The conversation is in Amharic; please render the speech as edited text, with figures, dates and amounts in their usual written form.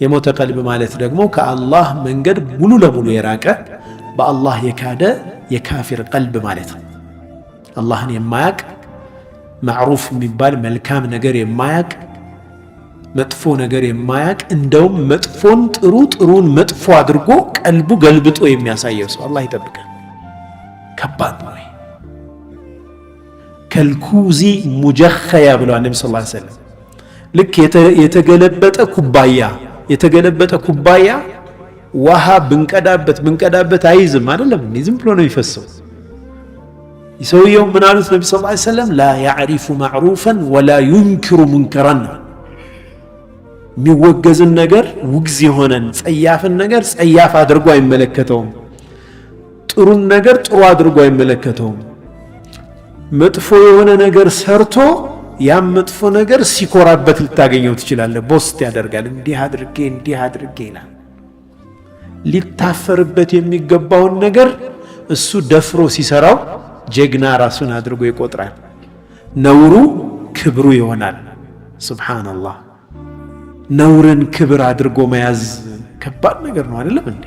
የሞተ ቀልብ ማለት ደግሞ ከአላህ መንገድ ሙሉ ለሙሉ የራቀ፣ በአላህ የካደ የካፊር ቀልብ ማለት ነው። አላህን የማያቅ፣ ማዕሩፍ የሚባል መልካም ነገር የማያቅ፣ መጥፎ ነገር የማያቅ፣ እንደውም መጥፎን ጥሩ፣ ጥሩን መጥፎ አድርጎ ቀልቡ ገልብጦ የሚያሳየው ሰው፣ አላህ ይጠብቀን። ከባድ ነው። كالكوز مجخيا ብለዋል ነቢ صلى الله عليه وسلم። ልክ የተገለበጠ ኩባያ ውሃ ብንቀዳበት ብንቀዳበት አይዝም፣ አይደለም? ዝም ብሎ ነው የሚፈሰው። ሰውየው ምን አሉት ነቢ صلى الله عليه وسلم? لا يعرف معروفا ولا ينكر منكرا ነው። የሚወገዝን ነገር፣ ውግዝ የሆነን ጸያፍን ነገር ጸያፍ አድርጎ አይመለከተውም። ጥሩን ነገር ጥሩ አድርጎ አይመለከተውም። መጥፎ የሆነ ነገር ሰርቶ ያም መጥፎ ነገር ሲኮራበት ልታገኘው ትችላለህ። Boast ያደርጋል። እንዲህ አድርጌ፣ እንዲህ አድርጌ ይላል። ሊታፈርበት የሚገባውን ነገር እሱ ደፍሮ ሲሰራው ጀግና ራሱን አድርጎ ይቆጥራል። ነውሩ ክብሩ ይሆናል። سبحان الله። ነውርን ክብር አድርጎ መያዝ ከባድ ነገር ነው፣ አይደለም እንዴ?